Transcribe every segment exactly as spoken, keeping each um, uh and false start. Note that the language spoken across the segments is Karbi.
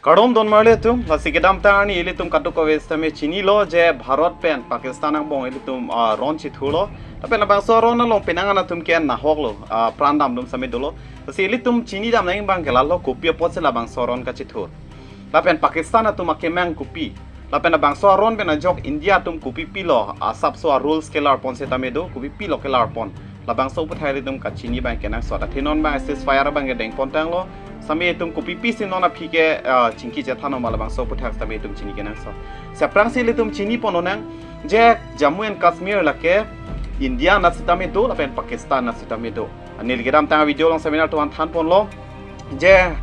Kardom don marli atum, lasi kedamtang arni ilitum kadokave sitame chinilo je Bharat pen Pakistan angbong ilitum, ah, ron chithurlo. Lapen labangso aron along penang an atum ke nahoklo, ah, pran dam atum sitame dolo. Lasi ilitum chinidam nangji abang ke lalo kopi apotsi labangso aron kachithur. Lapen Pakistan atum akemang kopi. Lapen labangso aron pen ajok India atum kopi pilo, asapso a rules kelarpon sitame do, kopi pilo kelarpon. Labangso aputhak ilitum kachini abang kenangsot. Athe non abang ceasefire abang kedeng pontanglo. Sitame itum kopi pisi non aphi ke, ah, chingki chethan ma labangso aputhak sitame itum chini kenangsot. Si aphrangsi ilitum chinipon lonang je Jammu and Kashmir lake India anat sitame do, lapen Pakistan anat sitame do. Neli kedamtang video along seminar tuan thanponlo. Je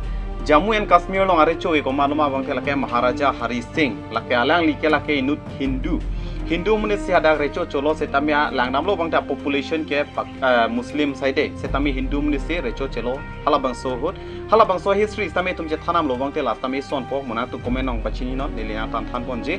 Jammu and Kashmir along arecho ke komat ma abang ke lake Maharaja Hari Singh. Lake alangli ke lake inut Hindu. Hindu amonit si hadak recho cholo sitame langdamlo abang ta population ke Pak-, eh, Muslim side. Sitame Hindu amonit si recho cholo. Halabangso ahut. Halabangso history sitame itum chethan damlo abang te la sitame sonpo mo nangtum comment along pachini non neli nangthan thanponji.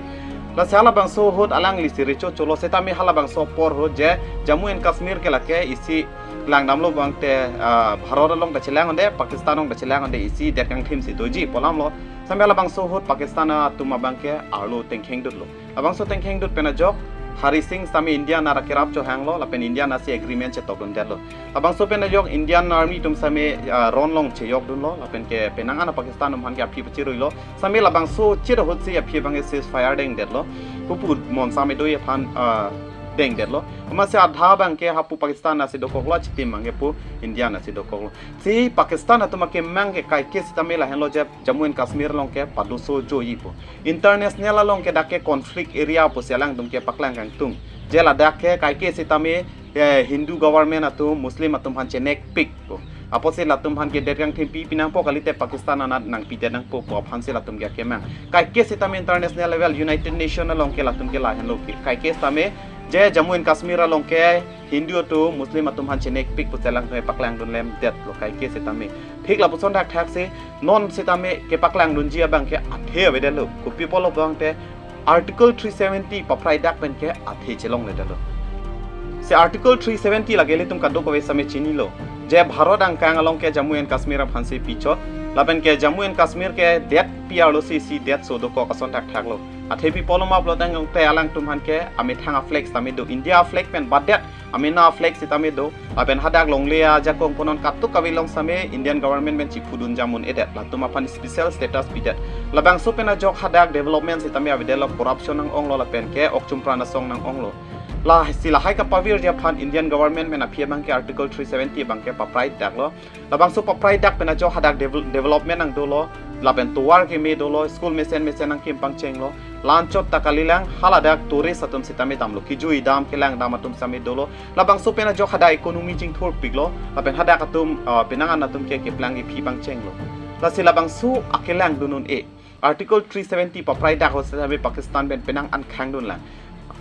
Lasi halabangso ahut alangli si recho cholo sitame halabangso apor ahut je Jammu and Kashmir ke lake isi langdamlo abang te, ah, Bharat along ta chelang un-e, Pakistan along ta chelang un-e, isi det kangthim si doji pu alamlo. Sitame labangso ahut Pakistan atum abang ke arlo tengkheng dutlo. Labangso tengkheng dut pen ajok Hari Singh sitame India anat akerap chohanglo, lapen India anat si agreement chetok dundetlo. Labangso pen ajok Indian Army atum sitame, ah, ron along cheyok dunlo, lapen ke penang an Pakistan atum aphan ke aphi pachiruilo. Sitame labangso chit ahut si aphi abang ke ceasefire dengdetlo. Hupu monsam edo aphan, ah, dengdetlo. Amatsi adha abang ke hapu Pakistan anat si dokoklo, achitim abang ke pu India anat si dokoklo. Si Pakistan atum akemang ke kaike sitame lahenlo je Jammu and Kashmir along ke padoso joipo. International along ke dak ke conflict area pusi alangtum ke paklang kangtung. Je ladak ke kaike sitame, eh, Hindu government atum Muslim atum aphan chenekpikpo. Apotsi latum aphan ke det kangthim pi pinangpo kalite Pakistan anat nangpidet nangpo pu aphansi latum ke akemang. Kaike sitame international level United Nation along ke latum ke lahenlo ke. Kaike sitame je Jammu and Kashmir along ke Hindu atum Muslim atum aphan chenekpik pusi alangtum paklangdun lemdetlo kaike sitame. Thik lapuson thakthak si non sitame kepaklang dunji abang ke athe avedetlo. Kopi pulo abang te Article three seventy paprai dak pen ke athe chelongledetlo. Si Article three seventy lake ilitum kadokave sitame chinilo. Je Bharat angkang along ke Jammu and Kashmir aphansi pichot. Lapen ke Jammu and Kashmir ke det pi arlo si si det so dokok ason thakthaklo. Athe pi pulo ma pulo tangte alangtum aphan ke amethang a flag sitame do, India flag pen badet amena flag sitame do, lapen hadak longle ajakong punon katuk kave along sitame Indian government pen chiphudun jamun edet, latum aphan special status pidet. Labangso pen ajok hadak development sitame avedetlo, corruption nang-onglo lapen ke okchum pran asong nang-onglo. Lasi lahai kapavirji aphan Indian government pen aphi abang ke Article three seventy abang ke paprai daklo. Labangso paprai dak pen ajok hadak devel-, development nangdolo, lapen tovar keme dolo, school mesen mesen nangkim pangchenglo, la-anchot ta kalilang, haladak tourist atum sitame damlo, kejui dam kelang dam atum sitame dolo, labangso pen ajok hadak economy chingthurpiklo, lapen hadak atum, ah, penang an atum ke keplang kephi pangchenglo. Lasi labangso akelangdun un-e. Article three seventy paprai dak ahut sitame Pakistan pen penang an khangdunlang.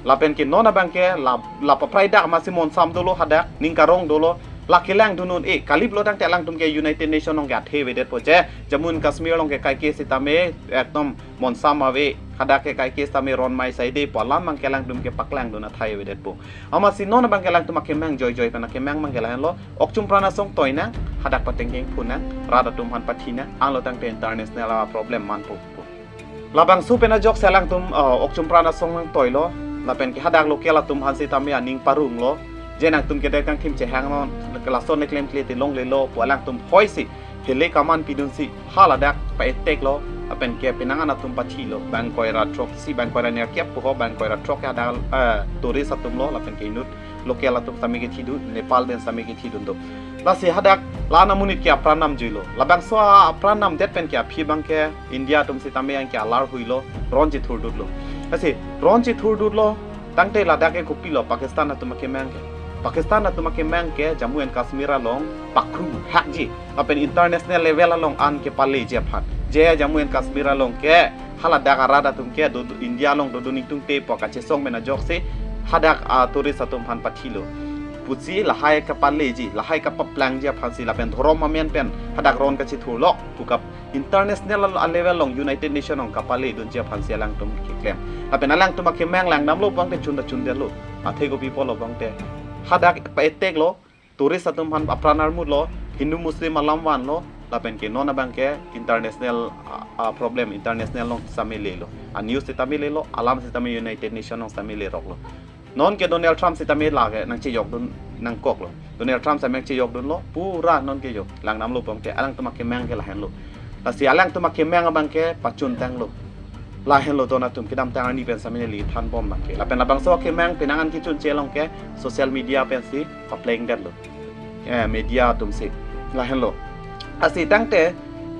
Lapen ke non abang ke la, la paprai dak amatsi monsam dolo hadak, ning karong dolo, la kelangdun un-e, kaliplo tangte alangtum ke United Nation along ke athe avedetpo je, Jammu and Kashmir along ke kaike sitame ekdom monsam ave, hadak ke kaike sitame ron mai saide pu alam abang ke alangtum ke paklangdun athai avedetpo. Amatsi non abang ke alangtum akemang joijoi pen akemang abang ke lahenlo, okchum pran asong toinang, hadak patengkeng phunang, rat atum aphan pathinang, anlo tangte international a problem manpo. Labangso pen ajok si alangtum, uh, okchum pran asong nangtoilo, lapen ke hadak local atum aphan sitame aning parunglo, je nangtum ke det kangthim chehangnon, ke lason ne klemkle ti longlelo pu alangtum hoisi hele kaman pidunsi haladak pa-attack lo, lapen ke penang an atum pathilo, bang koira throk si, bang koira nerkep puho, bang koira throk ke hadak, eh, tourist atum lo, lapen ke inut local atum sitame kethidun, Nepal pen sitame kethidun do. Lasi hadak la-an amonit ke apran namjuilo. Labangso apran namdet pen ke aphi abang ke India atum sitame yang ke alar huilo, ron chithurdutlo. Lasi ron chithurdutlo, tangte ladak ke kopilo Pakistan atum akemang ke. Pakistan atum akemang ke Jammu and Kashmir along pakru hakji, lapen international level along an kepaleji aphan. Je Jammu and Kashmir along ke haladak arat atum ke do, do India along dodun ingtungte pu kachesong pen ajoksi hadak a tourist atum aphan pathilo. Pusi lahai kapaleji, lahai kapaplangji aphansi lapen dhorom amen pen hadak ron kachithurlok pu kap international a level along United Nation along kapaledunji aphansi alangtum keklem. Lapen alangtum akemang langdamlo abang te chunda chundelo. Athe kopi pulo abang te hadak pa-attack lo, tourist atum aphan apran armutlo, Hindu Muslim alam vanlo, Lapen ke non abang ke international, ah, ah, problem, international along sitame lelo. A news sitame lelo, alam sitame United Nation along sitame leroklo. Non ke Donald Trump sitame lake nangchejokdun nangkoklo. Donald Trump sitame nangchejokdunlo, pura non ke jo. Langdamlo pulote alangtum akemang ke lahenlo. Lasi alangtum akemang abang ke pachuntanglo. Lahenlo don atum, kedamtang arni pen sitame neli thanbom abang ke. Lapen labangso akemang penang an kechunche along ke social media pensi paplengdetlo. Eh, media atumsi. Lahenlo. Lasi tangte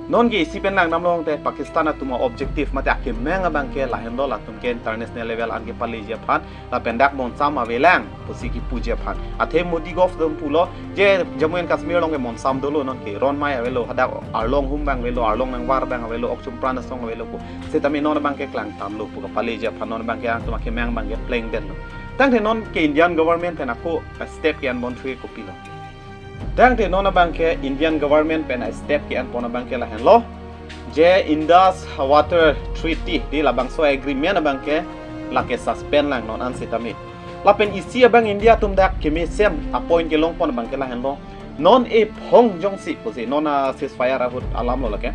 non ke isi pen langdamlo pulote Pakistan atum a-objective mate akemang abang ke lahenlo, latum ke international level an kepaleji aphan, lapen dak bonsam avelang pusi kipuji aphan. Athe Modi govt atum pulo je Jammu and Kashmir along ke bonsam dolo, non ke ron mai avelo, hadak arlong hum abang avelo, arlong nangvar abang avelo, ok chumpran asong avelo pu. Sitame non abang ke klangtamlo pu kapaleji aphan, non abang ke alangtum akemang abang ke plengdetlo. Tangte non ke Indian government pen ako step ke-enbom thu ke kopilo? Tangte non abang ke Indian government pen a-step ke-enpon abang ke lahenlo, je Indus Water Treaty, di labangso agreement abang ke lake suspend lang non an sitame. Lapen isi abang India atum dak kemesen a-point kelongpon abang ke lahenlo, non ephong jongsi pusi, non a-ceasefire ahut alamlo lake,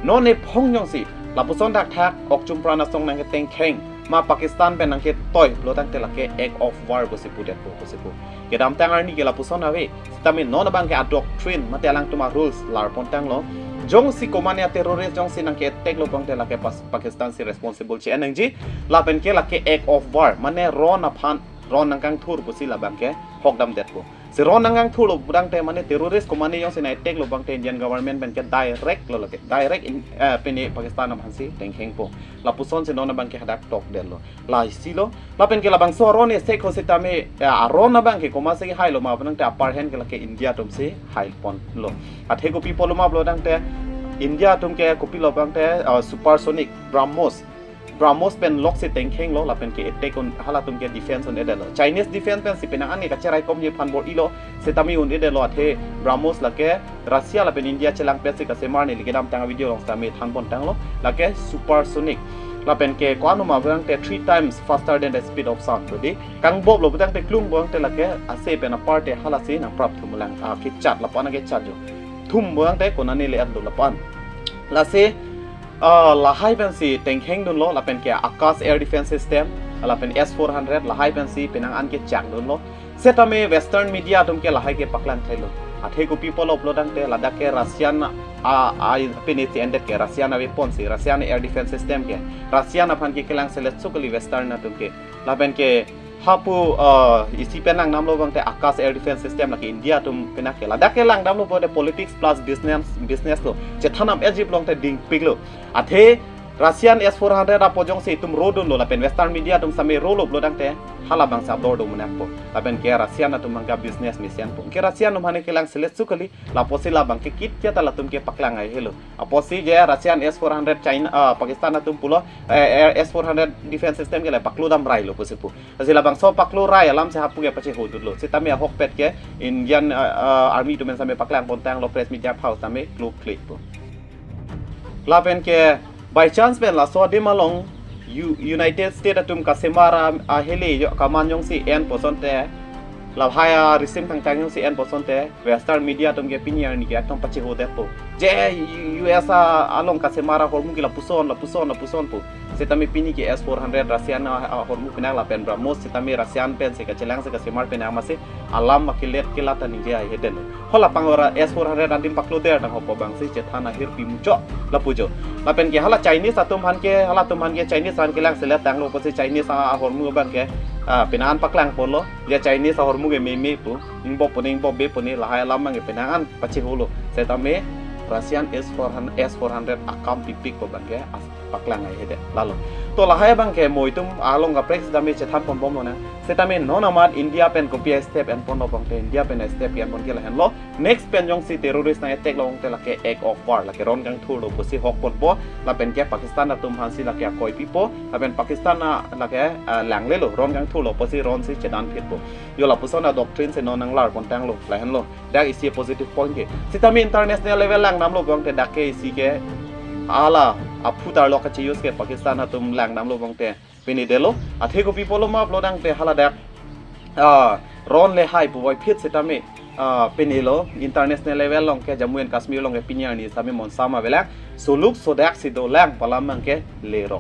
non ephong jongsi lapuson dakthak ok chumpran asong nangketengkheng, ma Pakistan pen nangketoi pulo tangte lake act of war pusi pudetpo pusi pu. Kedamtang arni ke lapuson ave. Sitame non abang ke a-doctrine mate alangtum a-rules larpontanglo. Jongsi komatne a-terrorist jongsi nangke-attack lo pulote lake pas Pakistan si responsible che-en nangji. Lapen ke lake act of war, mane ron aphan, ron nangkangthur pusi labang ke hokdamdetpo. Si ron nangkangthurlo pudangte mane terrorist komatne jongsi nang-attack lo pulote Indian government pen ke direct lo lake, direct in, eh, pine Pakistan aphansi tengkhengpo. Lapusonsi non abang ke hadak tokdetlo. Lahai si lo. Lapen ke labangso aron esek ho sitame, ya, aron abang ke komatsi hailo ma pudangte apar hen ke lake India atumsi haiponlo. Athe kopi pulo ma pudangte India atum ke kopilo pudangte, ah, supersonic BrahMos. BrahMos pen loksi tengkhenglo, lapen ke attack un, halatum ke defense un-edetlo. Chinese defense pensi penang an ke kacherai komji aphan bor-ilo, sitame un-edetlo. Athe BrahMos lake Russia lapen India chelangpetsi kasemar, neli kedamtang video along sitame thanpontanglo. Lake supersonic. Lapen ke ko-an ma pudangte three times faster than the speed of sound. Jadi kangboplo pudangte, klungpo pudangte lake ase pen aparte halasi nangprap thumlang, ah, kechat, lapu-an kechat jo. Thumpo pudangte konane le-etlo lapu-an. Lasi, ah, lahai pensi tengkhengdunlo, lapen ke Akash air defense system, lapen S four hundred, lahai pensi penang an kechakdunlo. Setame Western media atum ke lahai ke paklangthelo. Athe kopi pulo pudangte ladak ke Russian a, a, pine si endet ke Russian a-weapon si, Russian air defense system ke Russian aphan ke kelangselet su kali Western atum ke. Lapen ke hapu, eh, isi pen langdamlo pudangte Akash air defense system lake India atum pine ke. Ladak ke langdamlo pudangte politics plus business, business lo. Chethan nam ejip longte dingpiklo. Athe Russian S four hundred apo jongsi itum rodunlo lapen Western media atum sitame rolo pudangte halabangsi abor do menakpo. Lapen ke Russian atum abang ke business mesenpo. Ke Russian atum aphan kelangselet su kali, lapusi labang ke kitya ta latum ke paklang ai helo. Apotsi je Russian S four hundred China, ah, Pakistan atum pulo, eh, eh, S four hundred defense system ke le paklo damrailo pusi pu. Lasi labangso paklo rai alamsi hapu ke pachehudutlo. Sitame ahokpet ke Indian, ah, ah, army atum pen sitame paklangpontanglo, press meet aphau sitame kluklikpo. Lapen ke by chance pen laso adim along U-, United States atum kasemar a, ahele jo kaman jongsi enpo asonte, lahai a-regime thangthang jongsi enpo asonte, Western media atum ke pini arni ke ekdom pachehudetpo. Je U S a along kasemar ahormu ke lapuson, lapuson, lapuson pu. Sitame pini ke S four hundred Russian a, ahormu pinak lapen BrahMos sitame Russian pensi kachelang si kasemar pinak, amatsi alam makilet kilat ta ningje ai hede lo. Hala pang ora S four hundred adim pakloder tang hopo abangsi chethan ahirpi muchot lapu jo. Lapen ke hala Chinese atum aphan ke, halatum aphan ke Chinese aphan kelangselet tanglo pusi Chinese a, ahormu abang ke, ah, penang an paklangponlo. Je Chinese ahormu ke meme pu, ingbop pune, ingbopbe pune, lahai alam abang ke penang an pachehulo. Setame Russian S four hundred, S four hundred akam pipik pu abang ke as-, paklang ai hede. Lalo. To lahai abang ke mo itum along kaprek sitame chethanponbomlonang. Setame non amat India pen kopi a-step enponlo pudangte, India pen a-step enpon ke lahenlo. Next pen jongsi terrorist nang-attack lo pudangte lake act of war, lake ron kangthurlo pusi hokponpo, lapen ke Pakistan atum aphansi lake akoi pipo, lapen Pakistan a lake, ah, langlelo, ron kangthurlo pusi ronsi chedanphitpo. Jo lapuson a-doctrine si non nanglarpontanglo, lahenlo. Dak isi positive point ke. Sitame international level langdamlo pudangte dak ke isi ke hala aphu tarlok kache-use ke Pakistan atum langdamlo pudangte pini delo. Athe kopi pulo ma pudangte hala dak, ah, ron le hai puvoiphit sitame Ah, pini lo international level along ke Jammu and Kashmir along ke pini arni sami monsam avelang, suluk sodak si dolang pu alam abang ke lerok.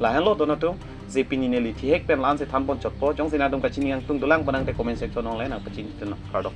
Lahenlo don atum, je pini neli thihek pen la-an si thanpon chotpo, jongsi nangtum kachini ingtung dolang pu nangte comment section along le nangpachini tun, kardom.